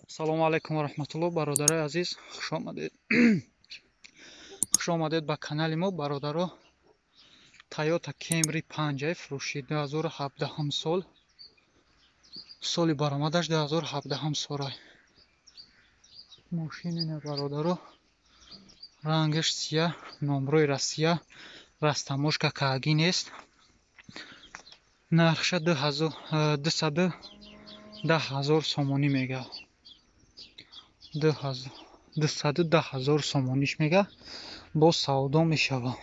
Салому алайкум ва раҳматуллоҳ, бародарои азиз, хуш омадед. Хуш омадед ба канали мо, бародаро. Toyota Camry 5 фурӯши 2017 сол. Соли баромадаш 2017 солай. Мошин ина, бародаро, рангаш сия, номрои Россия, растаможка каагӣ нест. Нархша 210 000 сомонӣ мега. 210 000 сомониш мега, боз савдо мешава.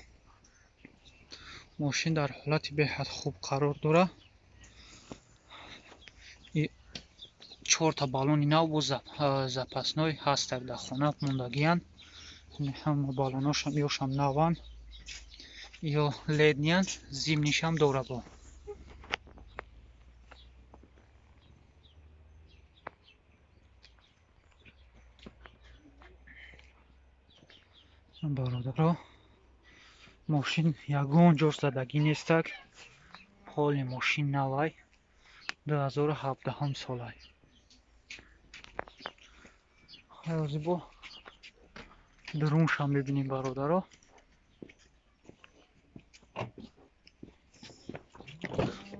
Мошин дар ҳолати беҳад хуб қарор дорад. Чорта баллони нав бо запасной ҳастак, дар хона мондагиянд. Ҳама баллоношам ёшам наванд ё летниянд, зимнишам дора бо. Бародаро, мошин ягон ҷо задагӣ нестак, ҳоли мошин навай, 2017 солай. Ҳозир бо дуруншам мебинем, бародаро.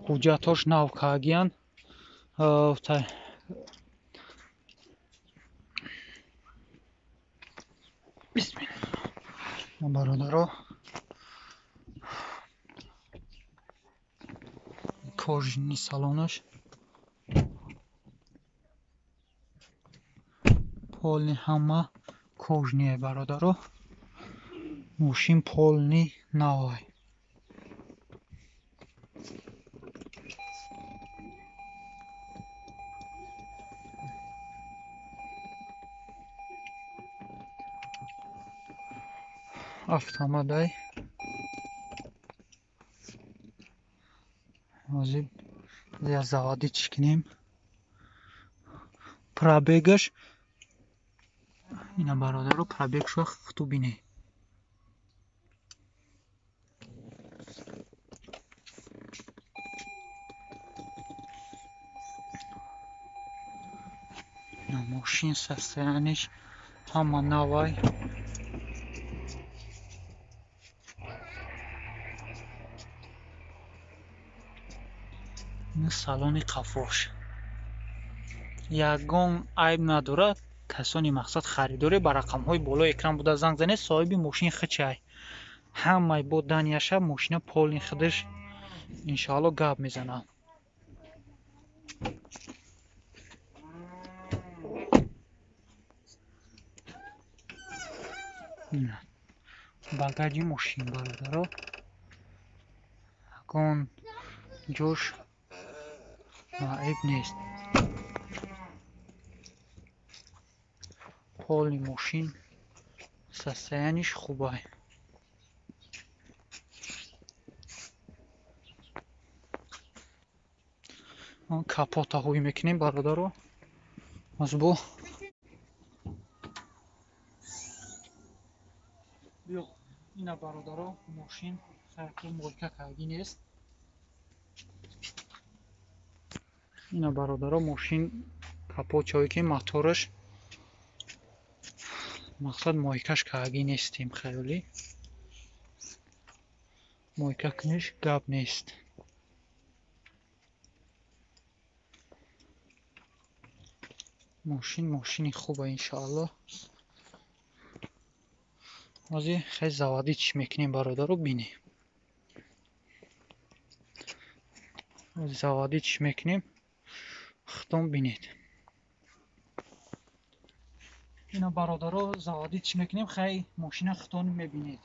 Ҳуҷҷатҳош нав каагиянд. Бисмилла, бародаро, кожаный салонаш, полный, ҳама кожаные, бародаро. Мошин полный навай. Автоматай. Ҳозир я заводить кунем. Пробегаш ина, бародаро, пробегшо хуту бине. Мошин состояниеш ҳама навай. Салони қафош ягон айб надорад. Касони мақсад харидорӣ, ба рақамҳои болои экран буда занг занед. Соҳиби мошин хичай, ҳамаи бо данияша, мошина полный худаш иншоалло гап мезанад. Багажи мошин, бародаро, ягон ҷош айб нест. Полный мошин состояниеш хубай. Капота ҳуй мекунем, бародаро. Озбо биё, ина, бародаро, мошин хайрки мойка кардӣ нест. Ина, бародаро, мошин капот чое ки мотораш мақсад мойкаш кардӣ нестем, хаёлӣ мойка куниш гап нест. Мошин мошини хуба, иншоалло. Ҳозир хел заводить мекунем, бародаро, бинем. Заводить мекунем, худтон бинед. Ина, бародаро, заводить мекунем, хай мошина худтон мебинед.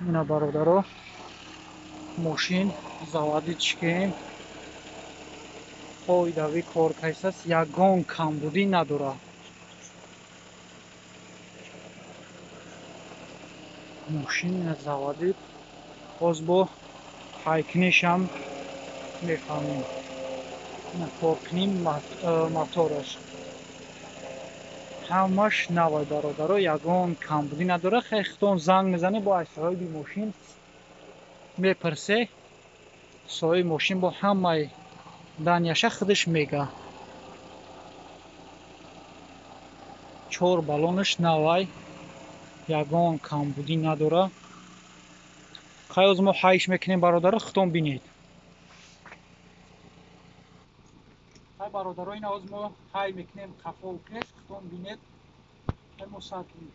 Ина, бародаро, мошин заводить кунем, фоидави кор кардааст, ягон камбудӣ надорад. Мошин заводить, боз бо ҳайкунишам мефаҳмем. Коркуним мотораш. Ҳамаш навай бародаро, ягон камбудӣ надора. Хеле хитон занг мезанед, бо аз соҳиби мошин мепурсе. Соҳиби мошин бо ҳамаи данияша худаш мега. 4 баллонаш навай, ягон камбудӣ надора. Хай оз мо ҳайш мекунем бародаро, хитон бинед. Хай бародаро, ина оз мо ҳай мекунем қафову пеш, хитон бинед. Хай мо сар кунем.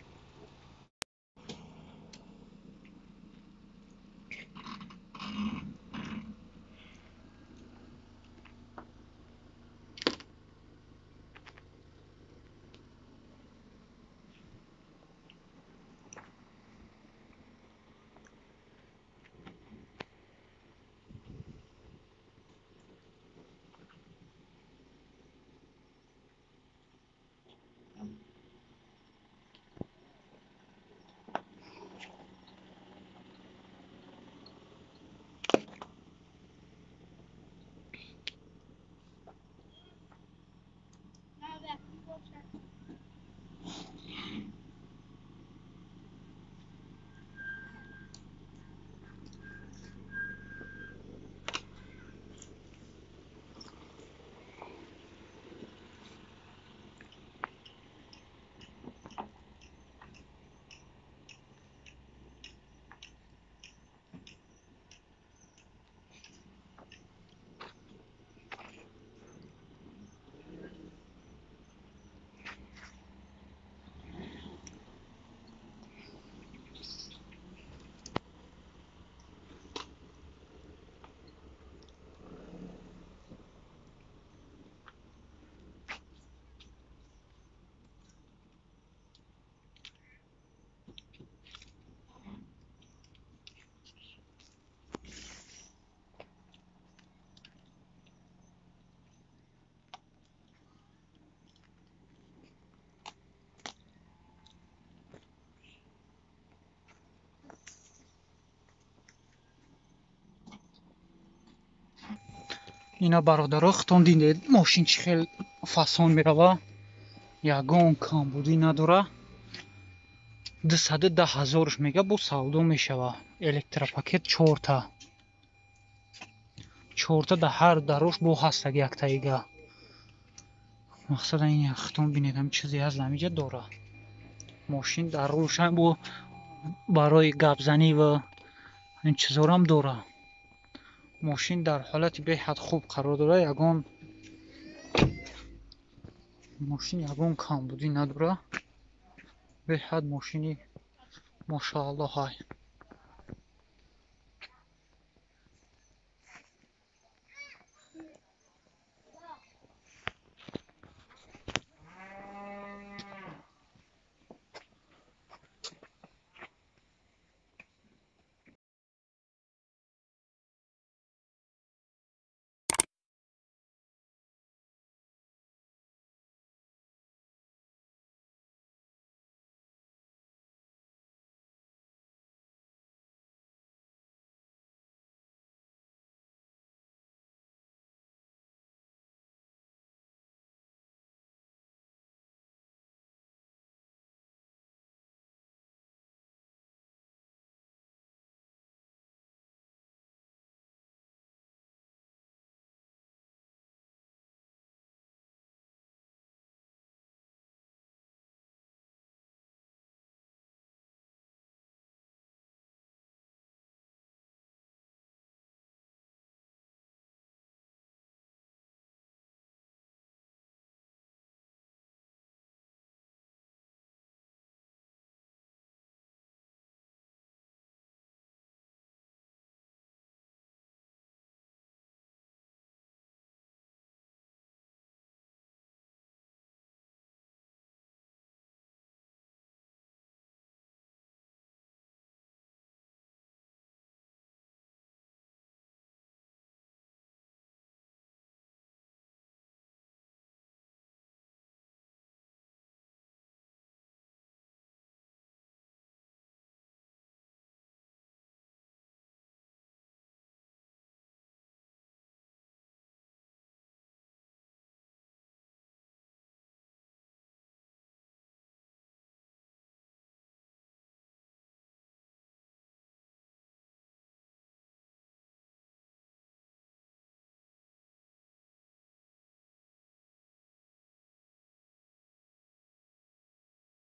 Ина бародаро, хитон дидед мошин чӣ хел фасон мерава, ягон камбудӣ надора. 210 ҳазорш мега, бо савдо мешава. Электропакет 4та. 4та да ҳар дарош бо ҳастаг яктаига. Мақсад ин хитон бинед, ҳам чизе ҳаст ҳамиҷа дора. Мошин дар рӯшан бо барои гапзанӣ ва ин чизорам дора. Мошин дар ҳолати беҳад хуб қарор дорад, ягон мошин ягон камбудӣ надора. Беҳад мошини мошааллоҳ ҳай.